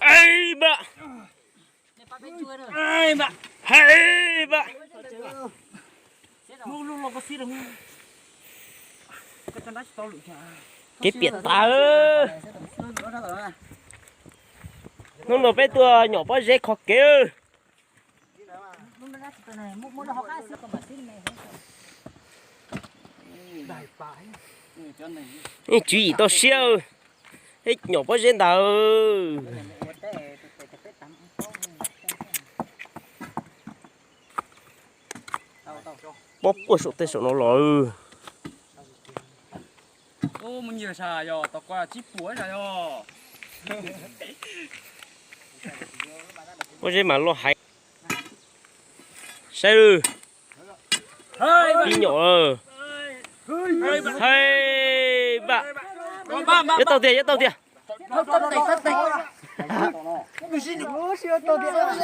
Hais npam, hais npam. Kev piam tas. Hnub no peb tuaj nyom pob zeb kho kev. Ib tswv yim toj siab, ib nyom pob zeb ntag. Pob puaj saum tej saum no los. Pob zeb mas loj heev. Saib lawm, ib nyom. Hais npam. Yuav tau tiag, yuav tau tiag.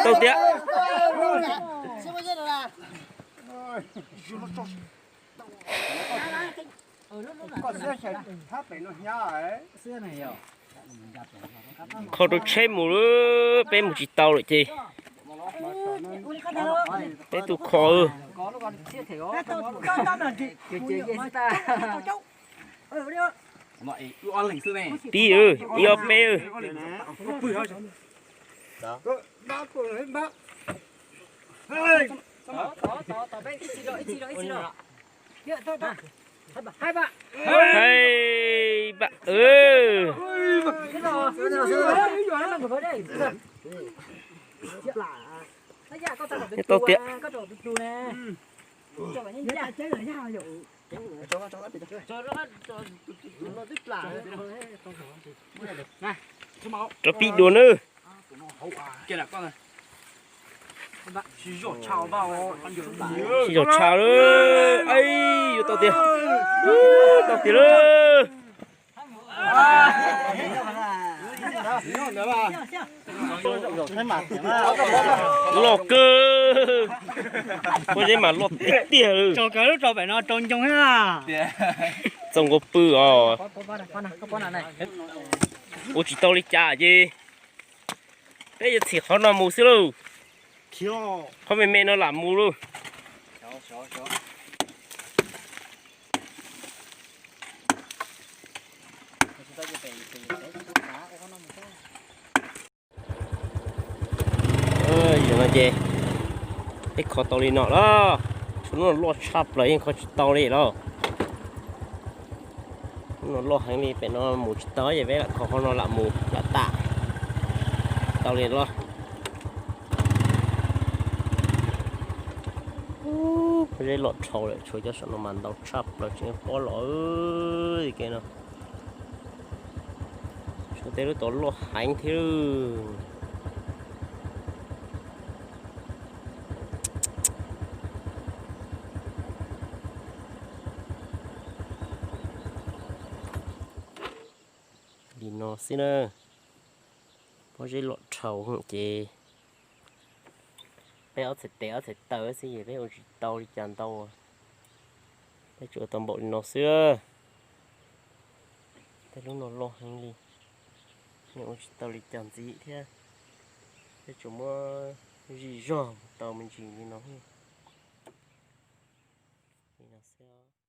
Tau tiag. Kho rau tsheb mus lawm, peb mus tsis tau lawm ces peb tuaj kho. Pib, ib ob peb. Hais npam. Tau tiag. Rov pib dua nawb. Sib zog tshaj lawm. Yuav tau tiag, tau tiag lawm. Loj kawg. Pob zeb mas loj tiag tiag. Txaus nkaus pw os. Ua tsis tau li cas ces peb yuav txhim qhov no mus xwb lauj. Qhov me me no lam mus lauj. Ces peb kho tau li no los, tshuav lub no loj tshaj plaws yeej kho tsis tau li los. Lub no loj heev li, pem no mus tsis tau ces peb lam kho qhov no lam mus lam tas. Tau li los. Pob zeb loj dhau lawm, tshuav cov saum no mas ntau tshaj plaws tsis pob los kev no. Tshuav tej lub tod loj heev thiab. Li no xwb na, pob zeb loj dhau ces peb ob txhais tes ob txhais taw xwb ces peb ua tsis tau li cas ntau. Peb tsuas tau npaum li no xwb. Tej lub no loj heev li, ua tsis tau li cas ntxiv thiab. Peb tsuas muab zij zog tau me ntsis li no. Li no xwb.